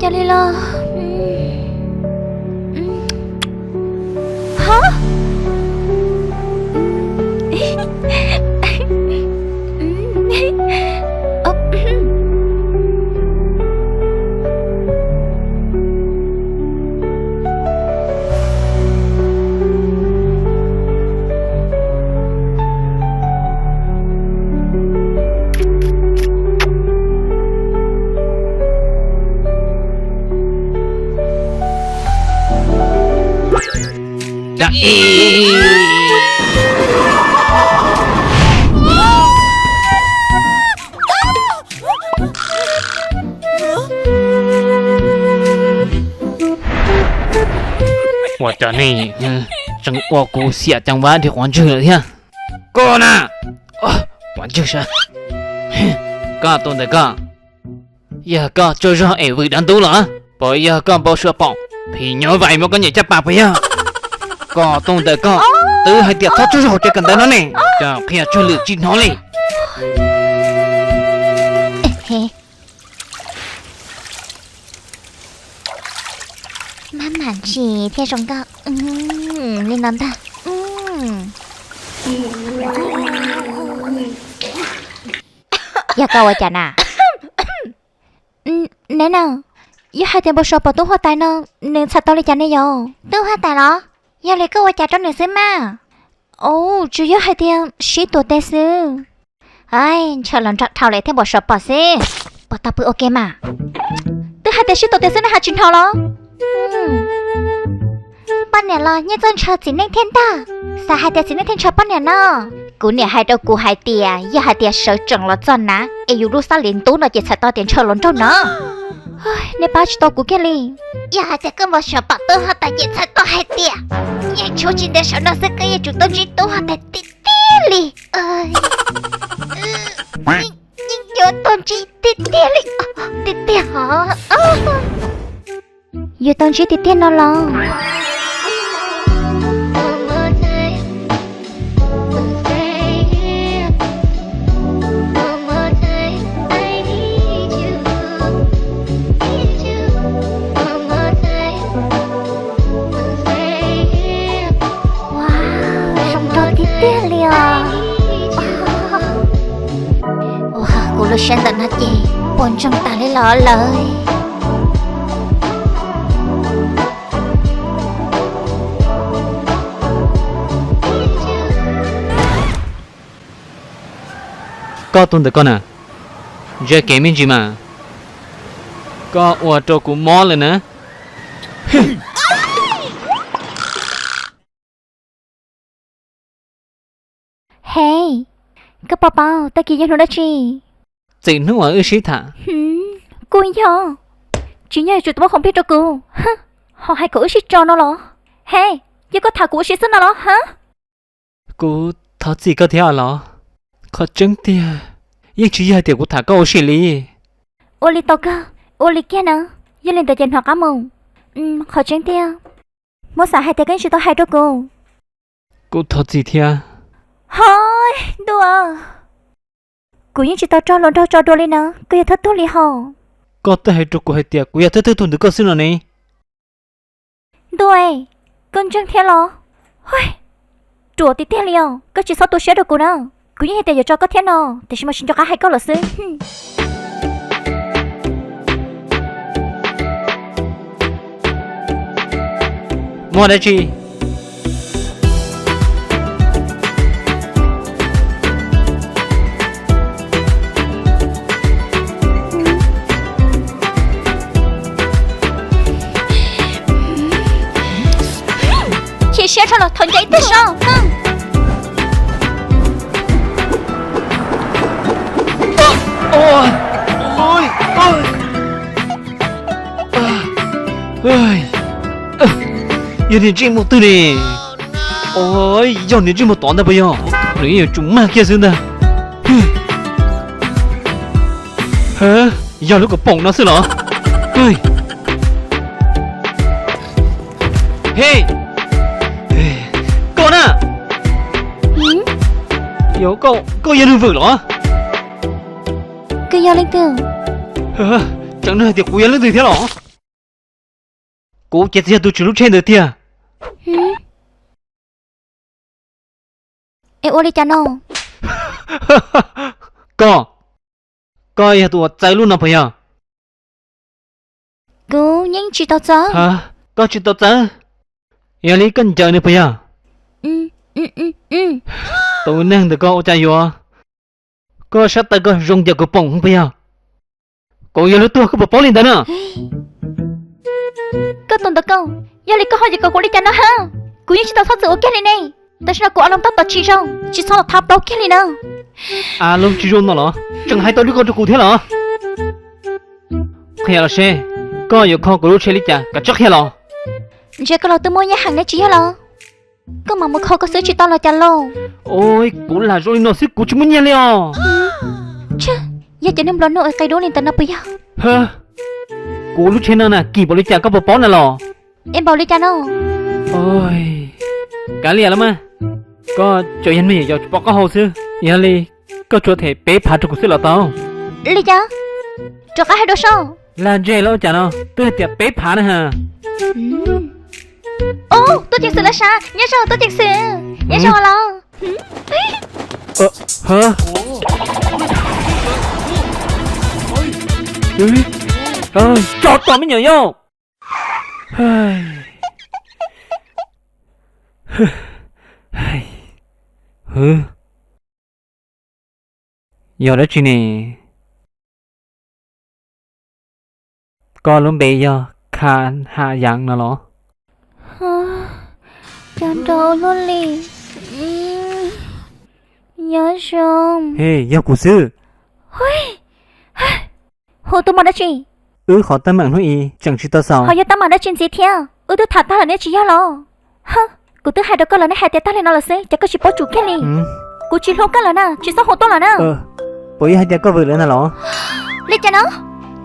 Cas li los? Ha? Ua cas nej tseem ua kuv xiam ceev vab dhia quav ntswg lawm thiab? Koj na, quav ntswg sav. Koj tus ntawm koj, yog koj tsaug zog es vwm dav ntub los? Puas yog koj npau suav pom phim nyuj vais muab koj nyem caj pas puas yog? Koj tus ntawm koj, twb hais tias txhob tsaug zog hauv tsev kawm ntawv no ne, cas qhia tsawg lwm tsis hnov li. Maj mam ntsis thiaj zoo nkauj li no ntag. Yog koj ua cas na? Neb na, yog hais tias npau suav pom tub huab tais no, nws txhais tau li cas ne yom? Tub huab tais los? Yog li koj ua cas rau nws xwb mas? Ub, tsuas yog hais tias sib tuav tes xwb. Ntshaw los nrog dhau lawm thiab npau suav pom xwb. Puas tau pw ua ke mas? Twb hais tias sib tuav tes xwb nej ho tsis hnov los? Poj niam los yeej txawj ntshaw txiv neej thiab ntag. Xav hais tias txiv neej thiaj ntshaw poj niam no? Kuv niam hais rau kuv hais tias yog hais tias sawv tsees los txog na es yus lub xab li ntub no ces txhais tau tias ntshaw los nraug no. Nej pab tsis tau kuv kiag li. Yog hais tias koj npau suav pom tub huab tais ces txhais tau hais tias yeej tshuav tsis ntev saum no xwb koj yuav tsum tau ntsib tub huab tais tiag tiag li. Yeej yuav tau ntsib tiag tiag li, tiag tiag hos. Yuav tau ntsib tiag tiag no los? Ua, zoo nraug tiag tiag li os. Ua, kuv lub siab ntawm no ces puas ntsoog tas li los lawm. Koj tus ntawm koj na, ntsia kev me ntsis mas, koj ua rau kuv mob lawm na. He, koj pom paub tag kis yog hnub dab tsi? Txwm hnub uas wb sib tham. Kuj yog. Tsis yog yuav tsum tua hauv npiag rau kuv, ho hais kom wb sib tso no los? He, yog koj tham kuv ua si xwb no los ha? Kuv thov txim koj thiab los? Qhov tseeb tiag, yeej tsis yog hais tias kuv tham koj ua si li. Ua li tau kawg, ua li kiag na, yog li ntawd ces hnov qab mus. Qhov tseeb tiag, muab xav hais tias koj yeej tsis tau hais rau kuv. Kuv thov txim thiab. Hos, ntuj, kuv yeej tsis tau raug hluas nraug tso dua li na, koj yog thawj tug li hos. Koj twb hais rau kuv hais tias kuv yog thawj thawj tug ntawm koj xwb no ne. Ntuj, koj ntseeg thiab los? Ruam tiag tiag li os, koj tsis txhob tu siab rau kuv na. Kuv yeej hais tias yuav tso koj thiab no, tiam sis mas tsis nco qab hais koj lawm xwb. Muaj dab tsi? Chim siab tshaj los thov ncaim ib teg so. Yog niag ntsej muag twg ne? Yog niag ntsej muag tod ntag puas yog? Nws yeej yuav tsum mag kiag xwb ntag. Yog lub kaus poom no xwb los? He, koj na, koj yog neeg vwm los? Koj yog leej twg? Tseem nug hais tias kuv yog leej twg thiab los? Kuv ces txawm yog tus tswv lub tsheb ntawd tiag. Es ua li cas no? Koj, koj yog tus uas txawv lub no puas yog? Kuv yeej tsis tau txawv. Koj tsis tau txawv? Yog li koj ncaws nws puas yog? Tus neeg ntawm koj ua cas yuav, koj sab taw koj zoo ncaws kuv poom puas yog? Kuv yog lub tuag koj puas paub li ntawd na? Koj tus ntawd koj, yog li koj ho yuav kom kuv li cas no ha? Kuv yeej tsis tau txhob txwm ua kiag li ne. Tam sim no kuv a loo tab tom tsis zoo, tsis txhob los thab plaub kiag li na. A loo tsis zoo no los tseem hais tau li ko rau kuv thiab los? Qhia los seb, koj yuav kho kuv lub tsheb li cas kom tsob qhia los. Ntshe koj los twb muaj nyiaj heev ne tsis yog los? Koj mam mus kho koj xwb tsis tau los cas lauj? Ua kuv lam zoo li no xwb kuv tsis muaj nyiaj li os. Yog cov neeg nplua nuj es qia dub li ntawd no puas yog? Kuv lub tsheb no na kim npaum li cas koj puas paub na los? Es npaum li cas no? Kav liam los mas, koj tsuas yog neeg yog tsis pom qab hau xwb. Yog li koj tsuas them peb phav rau kuv xwb los tau. Li cas? Rov qab hais dua soj. Lag ntseg los ua cas no, twb hais tias peb phav na ha. Ub, tuaj ceev xwm los sav, nyob zoo tuaj ceev xwm, nyob zoo los. Tso tom me nyuam yau. Yog dab tsi ne? Koj lub npe yog Kha Ha Yang no los? Cov nrog ua luaj li. Nyob zoo. He, yog kuv xwb. Hu tuaj muaj dab tsi? Wb qhov teeb meem hnub i tseem tsis tau xaus. Ho yog teeb meem dab tsi ntxiv thiab? Wb twb tham tag lawm ne tsis yog los? Kuv twb hais rau koj lawm nej hais tias tag li no lawm xwb ces koj tsis paub tsum kiag li. Kuv tsis hlub koj lawm na, tsis txhob hu tuaj lawm na. Puas yog hais tias koj vwm lawv na los? Li cas no?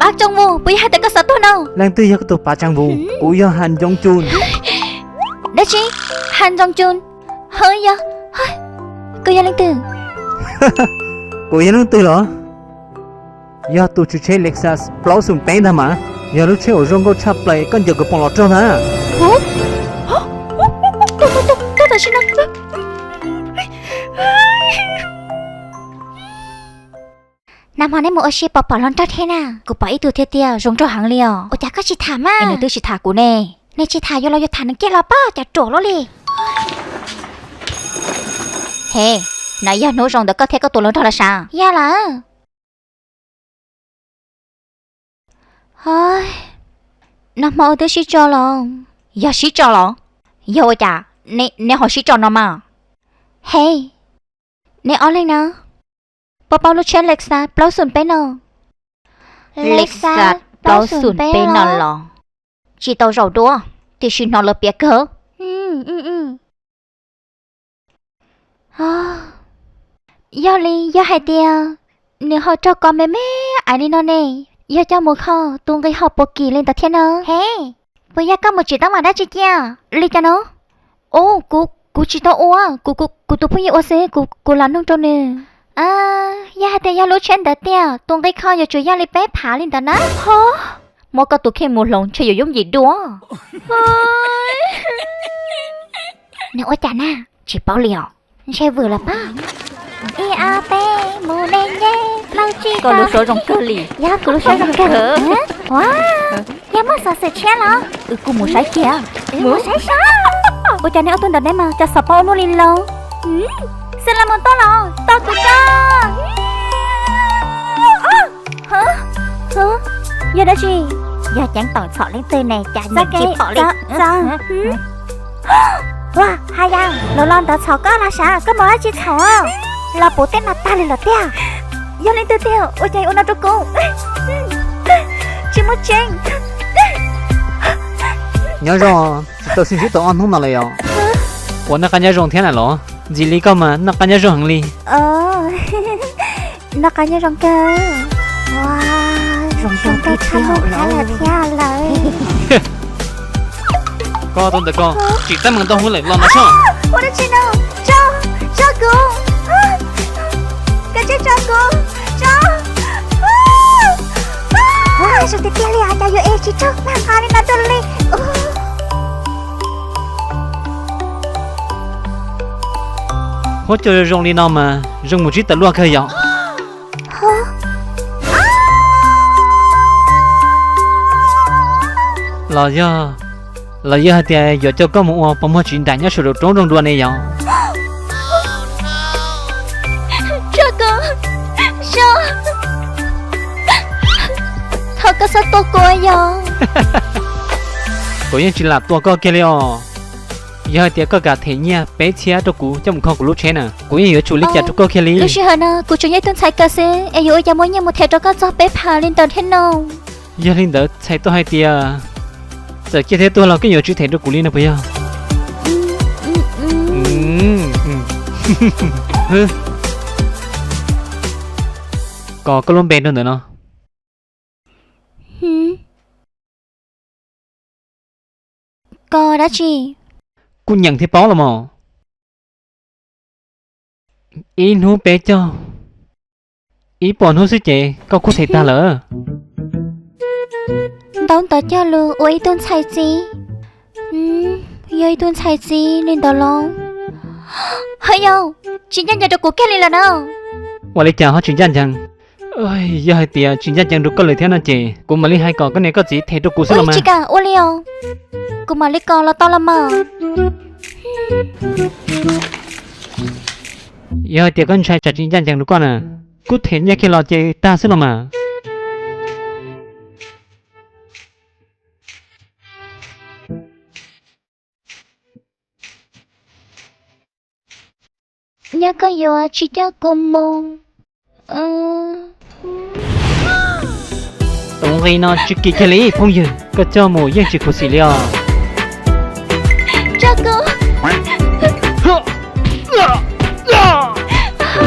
Pav Tsoos Vus, puas yog hais tias koj xav tuag no? Leej twg yog koj tus Pav Tsoos Vus? Kuv yog Has Ntsoov Cun. Dab tsi? Has Ntsoov Cun? Ho yog, koj yog leej twg? Kuv yog leej twg los? Yog tus tswv tsheb Lexus plaub xoom peb ntag mas. Yog lub tsheb uas zoo nkauj tshaj plaws koj ncaws kuv poom los raug ntag. Nag hmo neb mus ua si pom pom hluas nraug thiab na? Kuv pom ib tug thiab tiag, zoo nraug heev li os. Ua cas koj tsis tham mas? Es nws twb tsis tham kuv ne. Nws tsis tham yuav los yuav tham nws kiag los pab cas ruam luaj li. He, no yog hnub zoo ntawm koj thiab koj tus hluas nraug los sav? Yog lawm. Nag hmo wb twb sib tso los. Yog sib tso los? Yog ua cas neb ho sib tso no mas? He, neb ob leeg na, puas paub lub tsheb Lexus plaub xoom peb no? Lexus plaub xoom peb no los? Tsis tau zaum dua, tiam sis hnov lawv piav kawg. Yog li yog hais tias nws ho raug kos me me aiv li no ne, yog coj mus kho tus nqi ho puas kim li ntawd thiab na? He, puas yog koj mus tsim teeb meem dab tsi cia li cas no? Ub, kuv, kuv tsis tau ua, kuv, kuv tus phooj ywg ua xwb, kuv, kuv lam nug rau nws. Yog hais tias yog lub tsheb ntawd tiag, tus nqi kho yuav tsum yog li peb phav li ntawd na. Ho, muab koj tus kheej mus hloov ntshe yuav yooj yim dua. Nws ua cas na? Tsis paub li os. Ntshe vwm lawm pab. Ib ob peb mus deb nceb plaub tsib. Koj lub suab zoo kawg li. Yog kuv lub suab zoo kawg. Ua, yog muaj xov xwm tshiab los? Wb kuj mus saib kiag. Mus saib saib. Ua cas neb ob tug ntawm neb mas cas xov paub ua luaj li lauj? Xwb los mus tau los tau kuv tso. Yog dab tsi? Yog ceev toom txhom leej twg ne cas nyiam tsis pom li. Ua, Has Yas, lawv los ntawd txhom koj los sav, koj mus dab tsi txhaum? Los puv tej mas tag li lawm tiag. Yog leej twg tiag ua cas ua no rau kuv? Tsis muaj tseeb. Nyob zoo, tsis tau sib ntsib tau ob hnub no lawm yom? Ua noj qab nyob zoo thiab na los? Ntxim li koj mas noj qab nyob zoo heev li. Noj qab nyob zoo kawg. Ua, zoo nkauj tshaj lub qab lawm thiab lawm. Koj tus ntawm koj tsim teeb meem ntau heev lawm los no soj. Ua dab tsi no? Tso, tso kuv. Koj tseem tso kuv. Tso. Ua, zoo tiag tiag li os, cas yuav es tsis raug mag nqa li no rau li. Muab cog zoo li no mas zoo mus tsib tawm luaj kawg yom. Los yog, los yog hais tias yuav coj koj mus ua pos muag tsis nraim nyob saum roob zoo dua ne yom? Tso koj, so, thov koj txhob tua kuv yom. Kuv yeej tsis lam tua koj kiag li os. Yog hais tias koj kam them nyiaj peb txhiab rau kuv coj mus kho kuv lub tsheb na, kuv yeej yuav tsum li cas rau koj kiag li. Lub sij hawm no kuv tsuas yog ib tug ntxhais kawg xwb es yuav ua cas muaj nyiaj mus them rau koj txog peb phav li ntawd thiab no. Yog li ntawd txhais tau hais tias txawm ciaj thiab tuag los koj yuav tsis them rau kuv li no puas yog? Kos koj lub npe rau ntawm no. Kos dab tsi? Kuj nyeem thiab paub los mas. Ib hnub peb caug, ib puas hnub xwb ces koj kuj them tag lawm. Ntaub ntawv cog lus ua ib tug ntxhais txiv. Yog ib tug ntxhais txiv li ntawd los, ho yog tsis ncaj ncees rau kuv kiag li lawm na. Ua li cas ho tsis ncaj ncees? Yog hais tias tsis ncaj ncees rau koj lawm thiab no ces kuv mam li hais kom koj niam koj txiv them rau kuv xwb los mas. Tsis kam ua li os, kuv mam li kos los tau los mas. Yog hais tias koj ntshai tsam tsis ncaj ncees rau koj na, kuj them nyiaj kiag los ces tag xwb los mas. Yog koj yuav tsis coj kuv mus. Tus nqi no tsis kim kiag li phooj ywg, koj coj mus yeej tsis khuv xim li os.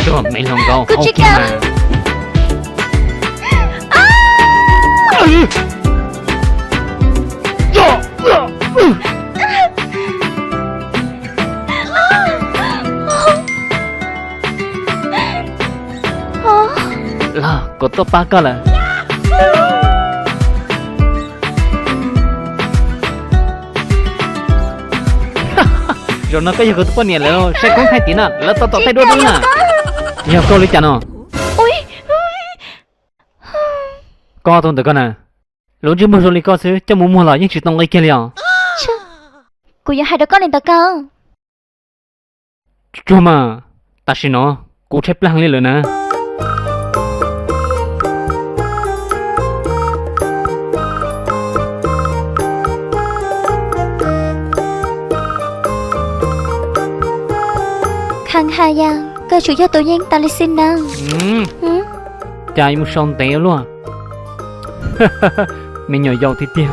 Tus me hluas nkauj hau kiag mas. Los, kuv tuaj pab koj lawm. Zaum no koj yog kuv tus poj niam lawm, saib koob thaij tim no lawv tab tom thaij duab dub na. Yog koj li cas no? Koj tus ntawm koj na, lub ntsej muag zoo li koj xwb coj mus muag los yeej tsis tau nqi kiag li os. Kuv yuav hais rau koj li ntawd kawg. Tsuag mas, tam sim no kuv tshaib plab heev li lawm na. Kheev hais yog koj tsuas yog tus yeej tas li xwb na. Cas yuav mus sau ntev luaj. Me nyuam yaus tiag tiag.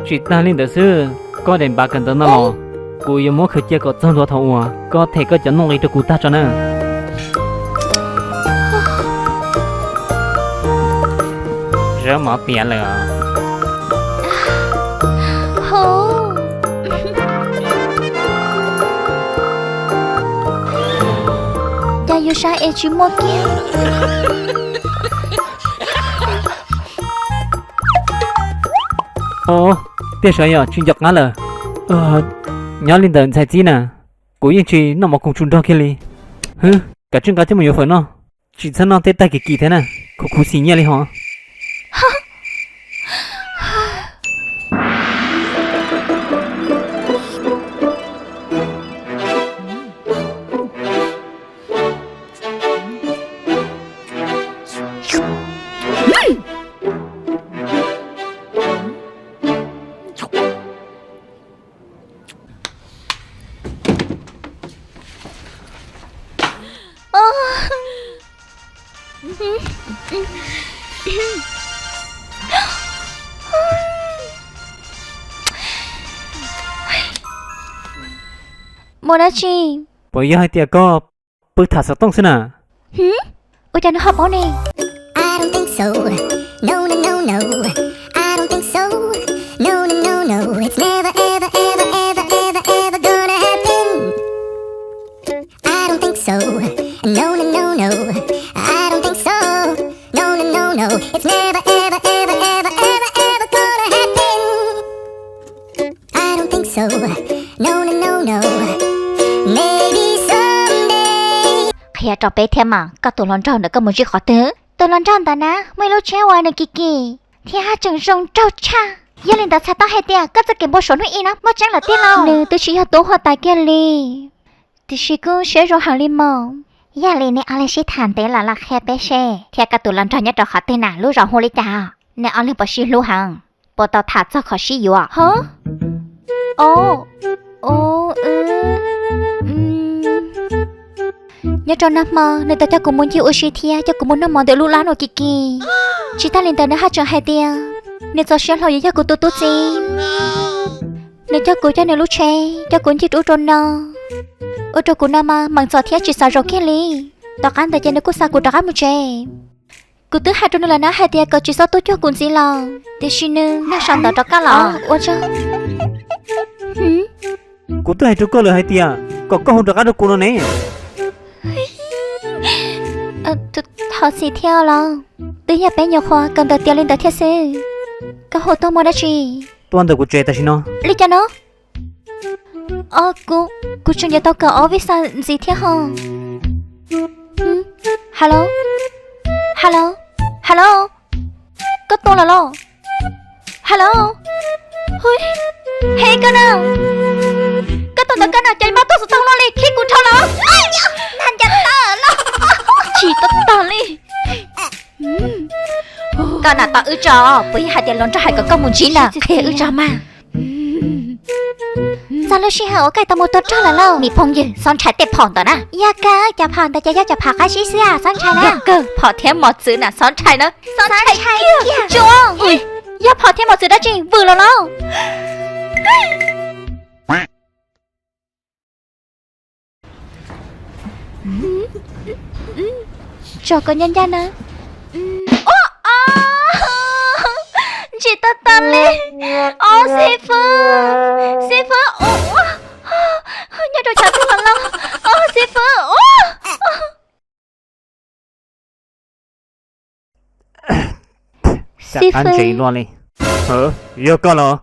Tsis tag li ntawd xwb, koj daim npav kawm ntawv no los kuv yuav muab khaws cia kom txog ntua thaum uas koj them koj cov nuj nqi rau kuv tag tso na. Zaub mov tiav lawm. Cas yus saib es tsis muaj kiag. Tiaj sav yog tsis nco qab lawm. Nyob li ntawm ntxhais txib na, kuv yeej tsis noj mov koom tsuj nrog kiag li. Hwb, kav tsij nqa coj mus yuav fawm noj, tsis txhob noj tej tag kim kim thiab na, khuv khuv xim nyiaj li hos. Mus dab tsi? Puas yog hais tias koj pw tham xov tooj xwb na? Ua cas nws ho paub ne? I don't think so. No, no, no, no. I don't think so. No, no, no, no. It's never, ever, ever, ever, ever, ever gonna happen. I don't think so. No, no, no, no. I don't think so. No, no, no, no. It's never, ever, ever, ever, ever, ever gonna happen. Qhia rau peb thiab mas, koj tus hluas nraug ntawd koj mus ntsib qhov twg? Tus hluas nraug ntawd na muaj ib lub tsheb uas nws kim kim thiab haj tseem zoo nraug tshaj. Yog li ntawd txhais tau hais tias koj txoj kev npau suav hnub ib no muaj tseeb lawm tiag los? Nws twb tsis yog tub huab tais kiag li, tiam sis kuj siab zoo heev li mas. Yog li nej ob leeg sib tham ntev los los qhia peb seb, thiab koj tus hluas nraug nyob rau qhov twg na, lub zos hu li cas? Nej ob leeg puas sib hlub heev? Puas tau tham txog qhov sib yuav? Ho, o, o, nyob rau nag hmo nws tau coj kuv mus ncig ua si thiab coj kuv mus noj mov ntawm lub lab no kim kim. Tsis tag li ntawd nws haj tseem hais tias nws txaus siab hlo yuav yog kuv tus tub txib. Nws coj kuv coj nws lub tsheb coj kuv ncig rau ub rau no, ua rau kuv no mas meem txom thiab tsis xav zaum kiag li. Tom qab ntawd ces nws kuj xa kuv rov qab mus tsev. Kuv twb hais rau nws lawm na hais tias kom tsis txhob tuaj cuag kuv ntxiv los, tiam sis nws nag sau ntawv rov qab los ua tsaug. Kuv twb hais rau koj lawm hais tias kom koj hu rov qab rau kuv no ne. Thov txim thiab los, twb yog peb nyuam qhuav kawm ntawv tiav li ntawd thiab xwb. Koj hu tuaj muaj dab tsi? Tuaj ntawm kuv tsev tam sim no. Li cas no? Kuv, kuv tseem yuav tau kawm ob vij xa ntxiv thiab ho. Hello, hello, hello. Koj tuaj lawm los? Hello. He koj na, koj tuaj ntawm koj na ces mab tuaj xov tooj no li khib kuv dhau los. Nag ncav tawm los, chim tag tag li. Koj na tos wb tso, puas yog hais tias hluas nraug hais kom koj mus ntsib na, qhia wb tso mas. Txog lub sij hawm uas koj tau mus tua rog lawm lauj. Mis phooj ywg, txhob ntshai tej phom ntawd na. Yog kawg, cov phom ntawd ces yog cov phom qab zib xwb, txhob ntshai na. Yog kawg, phom thiab mos txwv na txhob ntshai na. Txhob ntshai kiag. Tsuas, yog phom thiab mos txwv dab tsi vwm los lauj? Tso koj ncaj ncaj na. Ntsim tag tag li. Os, xib fwb, xib fwb, nyob rau chav twg los lauj? Os, xib fwb. Xib fwb, yog koj los?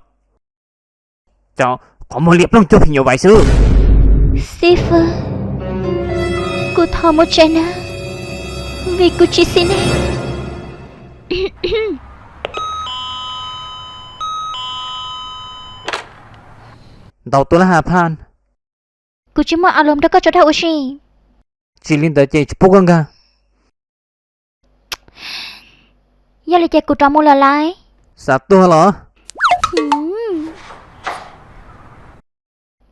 Cov qhov muag liam plooj cuag phim nyuj vais xwb. Xib fwb, kuv thov mus tsev na, vim kuv tsis xis nej. Ntau tuaj lab has phaj. Kuv tsis muaj a lus rau koj tso dag ua si. Tsis li ntawd ces tsis pub koj nkag. Yog li ces kuv rov mus lawm lauj. Xav tuag los?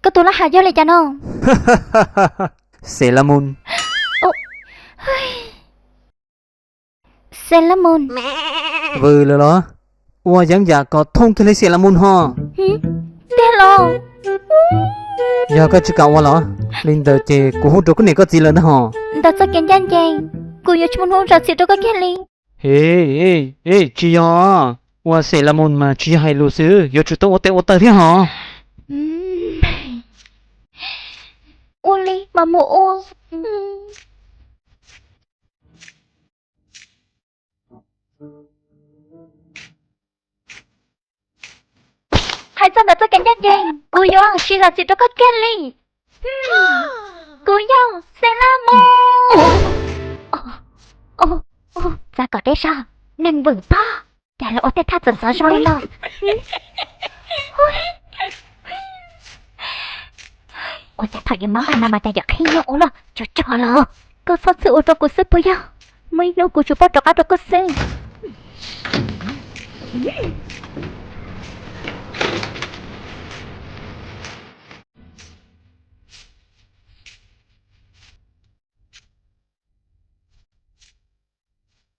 Koj tus lab has yog li cas no? Xelamun. Xelamun. Vwm lawm los? Ua yeeb yam kom thooj kiag li Xelamun ho. Tiag los? Yog koj tsis kam ua los, li ntawd ces kuv hu rau koj niam koj txiv lawm ntag ho. Ntawm txoj kev ncaj ncees, kuv yuav tsis muaj hnub zam txim rau koj kiag li. Ej, tsis yog, ua Xelamun mas tsis yog hais lus xwb, yuav tsum tau ua tes ua taw thiab ho. Ua li mas mus ua. Hais txog ntawm txoj kev ncaj ncees, kuv yuav tsis zam txim rau koj kiag li. Kuv yog Xelamun. Txav kom deb zog, neeg vwm pob, cas los ua tej thaj txawm xov zoo li no. Ua cas thaum yuav mob no mas cas yuav qhib nyuj ua luaj tsuag tsuag los. Koj txhob txwm ua rau kuv xwb puas yog? Muaj ib hnub kuv tsuas paub rov qab rau koj xwb.